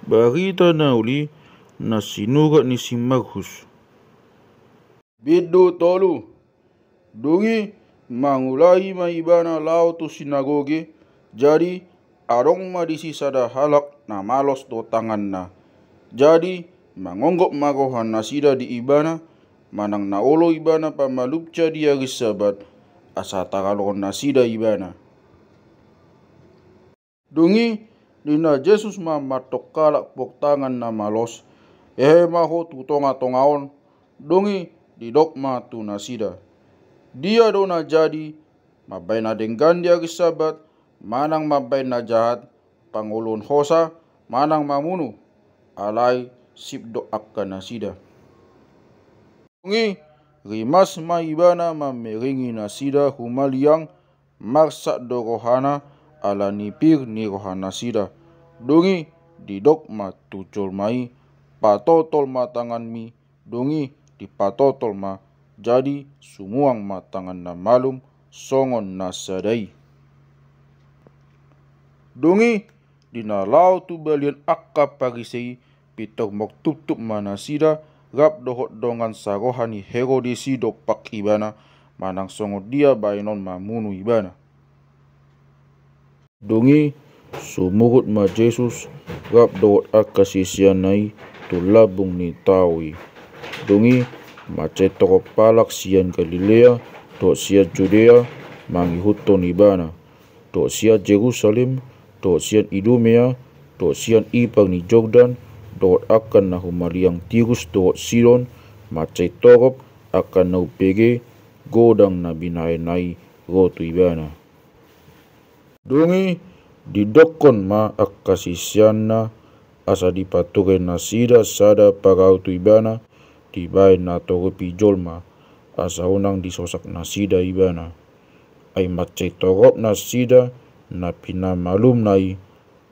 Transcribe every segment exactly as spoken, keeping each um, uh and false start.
Barita na uli na sinurat ni si Markus. Bindu tolu. Dung i mangulahi ma ibana laho tu sinagoge, jadi adong ma disi sada halak na malos do tanganna. Jadi mangonggop ma rohanasida di ibana, manang na olo ibana pamalumsa di ari Sabat, asa tagalongon nasida ibana. Dung i nina Jesus ma mandok halak portangan na malos, hehe ma ho tu tongatonga on. Dung i didok ma tu nasida, dia do na jadi mambahen na denggan di ari Sabat, manang mambahen na jahat, pangoluhon hosa, manang mamunu? Alai sip do angka nasida. Dung i rimas ma ibana mamereng nasida humaliang, marsak do rohana ala ni pir ni rohanasida. Dung i didok ma tu jolma i, patotol ma tanganmi. Dung i dipatotol ma, jadi sumuang ma tangan na malum songon na sada i. Dung i di na laho tu balian angka Parise i, pintor martuptup ma nasida rap dohot dongan saroha ni Herodes i dompak ibana, manang songon dia bahenon mamunu ibana. Dung i sumurut ma Jesus rap dohot angka siseanna i tu lambung ni tao i. Dung i mansai torop halak sian Galilea dohot sian Judea mangihuthon ibana, dohot sian Jerusalem, dohot sian Idumea, dohot sian ipar ni Jordan, dohot angka na humaliang Tirus dohot Sidon, mansai torop angka na umbege godang na binahenna i ro tu ibana. Dung i didokkon ma angka siseanna asa dipature nasida sada parau tu ibana, dibahen na torop i jolma, asa unang disosak nasida ibana. Ai mansai torop nasida na pinamalumna i,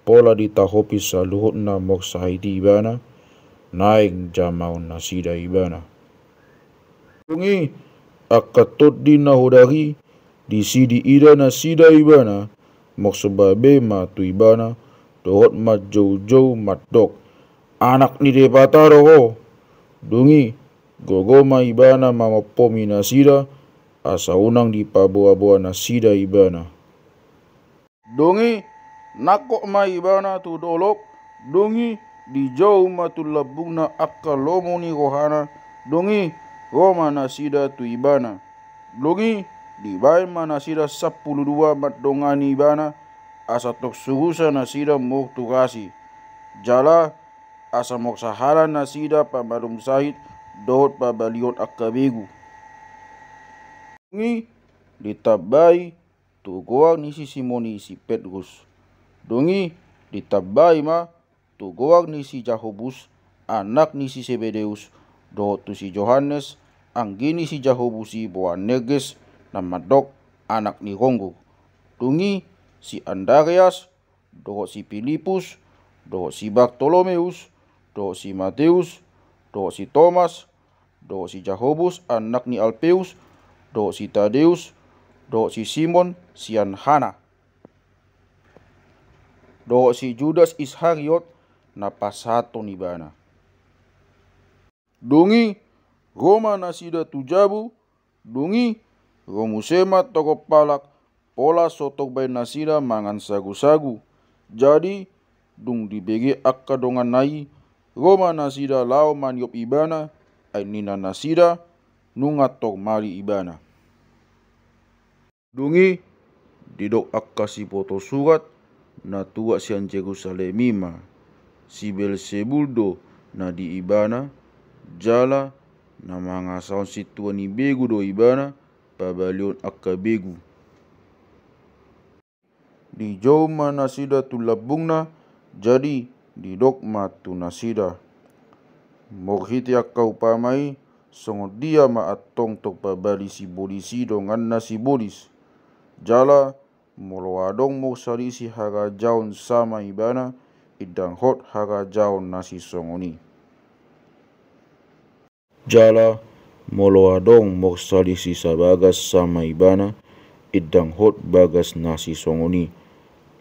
pola ditahopi saluhutna morsahit i ibana, naeng jamaon nasida ibana. Dung i angka tondi na hodari, disi diida nasida ibana, marsomba be ma tu ibana dohot manjoujou mandok, Anak ni Debata do ho. Dung i gogo ma ibana mamompomi nasida, asa unang dipaboaboa nasida ibana. Dung i nangkok ma ibana tu dolok. Dung i dijou ma tu lambungna angka lomo ni rohana. Dung i ro ma nasida tu ibana. Dung i dibahen ma nasida sampulu dua mandongani ibana, asa tor surusa nasida morturasi. Jala asa morsahala nasida pamalum sahit dohot pabalihon angka begu. Dung i ditambai tu goar ni si Simon i si Petrus. Dung i ditambai ma tu goar ni si Jakobus, anak ni si Sebedeus, dohot tu si Johannes, anggi ni si Jakobus i Boanerges, na mandok anak ni ronggur. Dung i si Andreas, dohot si Pilipus, dohot si Bartolomeus, dohot si Mateus, dohot si Tomas, dohot si Jakobus anak ni Alpeus, dohot si Tadeus, dohot si Simon sian Hana, dohot si Judas Iskariot na pasahathon ibana. Dung i ro ma nasida tu jabu. Dung i ro muse ma torop halak, pola so tor baen nasida mangan sagusagu. Jadi dung dibege angka donganna i, ro ma nasida laho maniop ibana, ai nina nasida, nunga tor mali ibana. Dung i didok angka siboto surat na tuat sian Jerusalem i ma, si Beelsebul do na di ibana, jala na mangasahon sintua ni begu do ibana pabalihon angka begu. Dijou ma nasida tu lambungna, jadi didok ma tu nasida, marhite angka upama i, songon dia ma antong tor pabali sibolis i donganna sibolis? Jala molo adong morsalisi harajaon sama ibana, indang hot harajaon na sisongon i. Jala molo adong morsalisi sabagas sama ibana, indang hot bagas na sisongon i.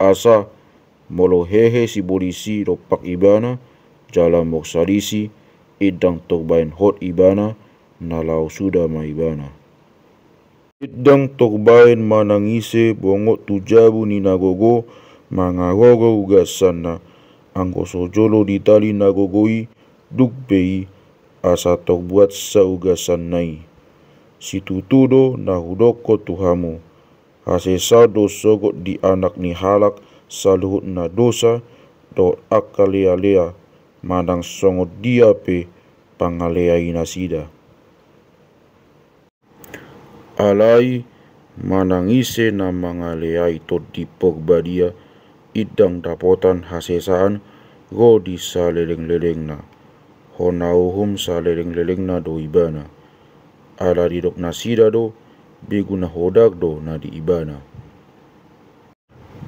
Asa Molo hehe sibolis i dompak ibana, jala morsan disi, ndang tor baen hot ibana, na laho suda ma ibana. Ndang tor baen manang ise bongot tu jabu ni na gogo mangaroro ugasanna, anggo so jolo ditali na gogo i, dung pe i, asa tor buat sa ugasanna i. Situtu do na hudokkon tu hamu, hasesaan do sogot di anak ni halak saluhut na dosa, dohot angka lealea, manang songon dia pe pangaleai nasida. Alai manang ise na mangaleai Tondi Porbadia, ndang dapotan hasesaan ro di salelenglelengna. Hona uhum salelenglelengna do ibana. Ala didok nasida do, begu na hodar do na di ibana.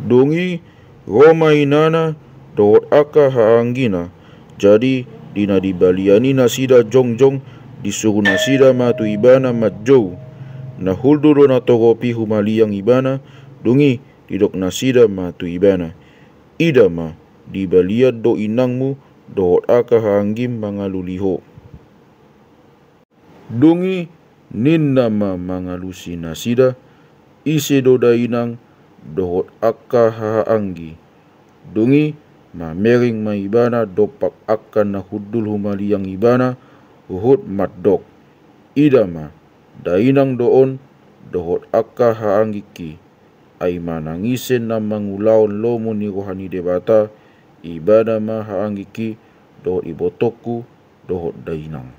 Dung i, ro ma inana dohot angka haanggina. Jadi, di na dibalian i nasida jongjong, disuru nasida ma tu ibana manjou. Na hundul do na torop i humaliang ibana. Dung i, didok nasida ma tu ibana, "Ida ma, dibalian do inangmu dohot angka haanggim mangalului ho." Dung i, ninna ma mangalusi nasida, "Ise do dainang dohot angka hahaanggi?" Dung i, mamereng ma ibana dompak angka na hundul humaliang ibana, huhut mandok, "Ida ma, dainang do on dohot angka haanggingki. Ai manang ise na mangulahon lomo ni roha ni Debata, ibana ma haanggingki dohot ibotongku dohot dainang."